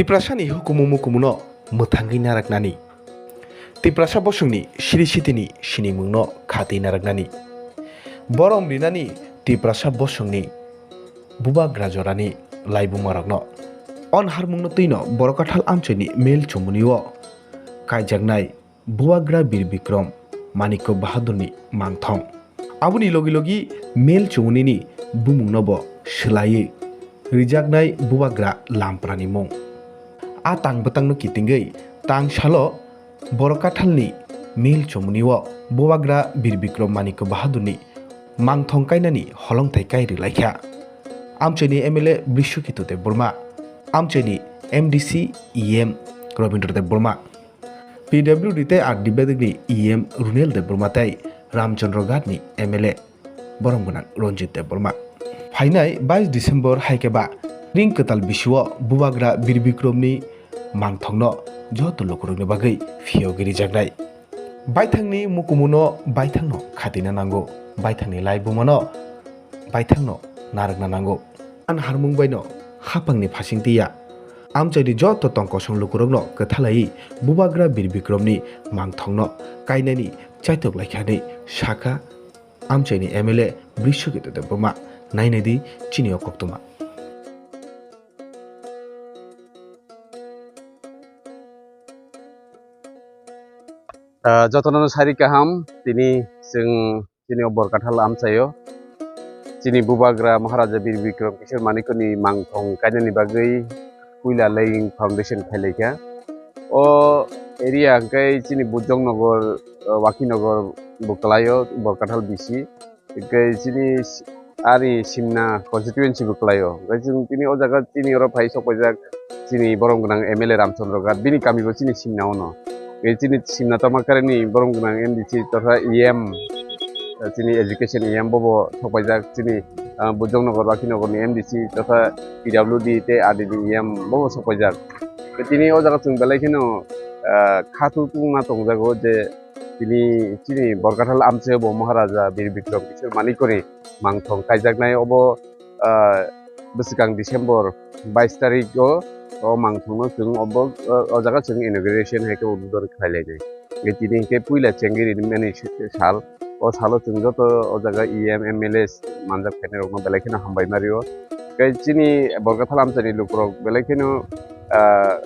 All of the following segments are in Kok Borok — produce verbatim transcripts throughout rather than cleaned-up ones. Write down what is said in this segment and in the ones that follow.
Tiprasani hukumu mukumuno mwthangwi naraknani, Tiprasa bosongni siri sitini sinimungno khatwi naraknani, borom rinani Tiprasa bosongni bubagra jorani laibumarokno, on harmungno twino Borokathal amchaini mel chumuni o kaijaknai Bubagra Bir Bikrom Manikya Bahadurni mangthong. Aboni logi logi mel chumunini bumungnobo swlaiwi rijaknai Bubagra Lamprani mung. A tang bwtangno kitingwi tang salo Borokathalni mel chumuni o Bubagra Bir Bikrom Manikya Bahadurni mangthong kainani holongthai kai rwlaikha amchaini M L A Brishoketu Debbarma, amchaini M D C E M Rabindra Debbarma, P W D tei R D bedekni E M Runel Debbarma tei Ramchandra Ghat ni M L A borom gwnang Ranjit Debbarma. Phainai bais December hai khe ba ring kwtal bisio Bubagra Bir Bikrom ni mangthongno joto lukurokni bagwi phiyogwi rijaknai. Baithangni mukumuno baithangno khatina nango, baithangni laibumano baithangno narwkna nango. An harmung baino hapangni phasing tiya. Amchaini joto tong kosong lukurokno kwthalaiwi Bubagra Bir Bikromni mangthongno kainani chaitok laikha hinwi sakha amchaini M L A Brishoketu Debbarma. Nainai di chini o koktwma. Ah, jotono sari kaham, tini chwng chini o Borkathal amchaio chini Bubagra Maharaja Bir Bikrom Kishore Manikyani mangthong kainani bagwi puila laying foundation khailaikha. O area hwnkhe chini Bujong Nagar, ah, Waki Nagar bo kwlaio Borkathal B C. Hwnkhe chini s-, ari Simna constituency bo kwlaio. Hwnkhe chwng tini o jaga chini oro phai sok paijak chini borom gwnang M L A Ramchandra Ghat, bini kami bo chini Simna ono. Hwnkhe chini Simna Tamakare ni borom gwnang M D C totha E M, eh, chini education E M bobo sok paijak chini, ah, Bujong Nagar, Waki Nagar ni M D C totha P W D tei R D D E M bobo sok paijak. Hwnkhe tini o jaga chwng belai kheno, ah, kha tu tungma tongjago je tini chini Borkathal amchaio bo Maharaja Bir Bikrom Kishore Manikyani mangthong kaijaknai obo, ah, bwswkang December bais tarikh o, o mangthongno chwng obo, o, o jaga chwng inauguration hai khe udbodhon khlai lainai. Tini hwnkhe puila chengri rimani sal, o salo chwng joto o jaga E M, M L A manjak phainairokno belai kheno hambai ma rio. Tei chini Borkathal amchaini lukurok belai kheno, ah,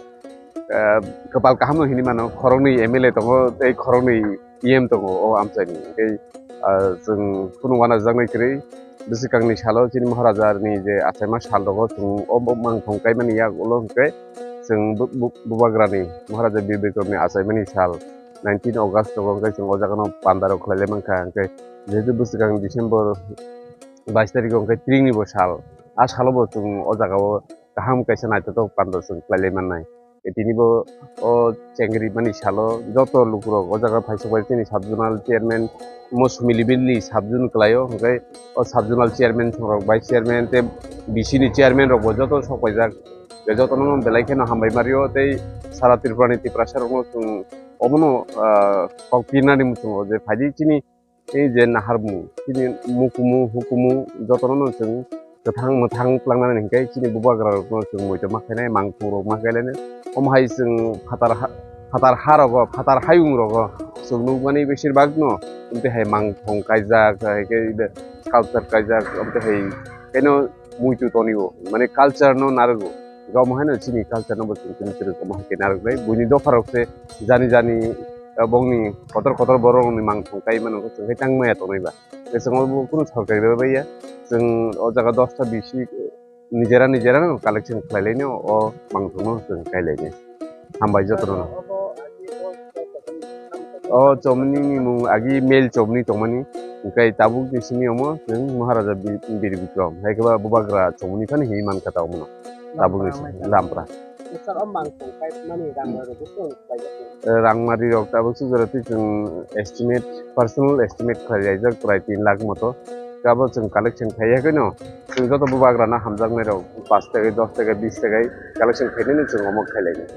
ah, kwpal kaham no hinwi mano, khoroknwi M L A tongo tei khoroknwi E M tongo o amchaini. Tei, ah, chwng kunu uanajaknai kwrwi bwswkangni salo chini Maharaja ni je achaima sal rogo chwng o bo mangthong kaimani yak ulo hwnkhe chwng bu-, bu-, Bubagrani Maharaja Bir Bikrom ni achaimani sal nineteen August rogo hwnkhe chwng o jaga no panda rok khlai lai mankha, hwnkhe jehetu bwswkang December bais tarikh o hwnkhe tringni bo sal, a salo bo chwng o jaga o kaham kaisa naithothok panda chwng khlai lai mannai. Tei tini bo o chengri mani salo joto lukurok o jaga phaisok bai chini sub zonal chairman Mosumi Libili sub zone kwlaio, hwnkhe o sub zonal chairman songrok, vice chairman tei B C ni chairman rok bo joto sok paijak. Tei jotono belai kheno hambai ma rio tei sara Tripura ni Tiprasa rokno chwng obono, ah, kok pirnani muchungo je phaidi chini tei je naharmung, chini mukumu, hukumu, jotono no chwng kwthang mwthang tlangnani hinkhe chini bubagra rokno chwng muitu ma khainai, mangthong rok ma khainai. Omo hai chwng phatar ha, phatar ha rogo, phatar hayung rogo chwng nukmani besir bak no, tei hai mangthong kaijak, hai khe sculpture kaijak, tei hai khe no muitu toni o, mane culture no narwgo. Omo haino chini culture no bo chwng tini chwrwk omo hai khe narwknai. Buini dopha rok se jani jani, eh, bongni kotor kotor borok rokni mangthong kai mano, chwng khe tang maya tongnai ba. Tei chwng obo kunu sorkari bai bai ya. Chwng o jaga dosta bisi nijera nijera no collection khlai lai no o mangthong no chwng kai lai nai. Hambai jotono no. O chomni ni mung agi mel chomni tongmani, hwnkhe tabuk ni simi omo chwng Maharaja Bir, Bir Bikrom, hai khe ba bubagra chomni phano hinwi mankha ta omono. Tabuk ni simi Lampra. Sir, o mangthong kaimani rang rok bwswk khlai jak? Eh, rangmari rok tabuk sujora twi chwng estimate, personal estimate khlai laijak prai tin lakh moto. Abo chwng collection khai ya khe no, chwng joto bubagra no hamjaknai rok paanch taka, dos taka, bis taka collection khainani chwng omo khai lai nai.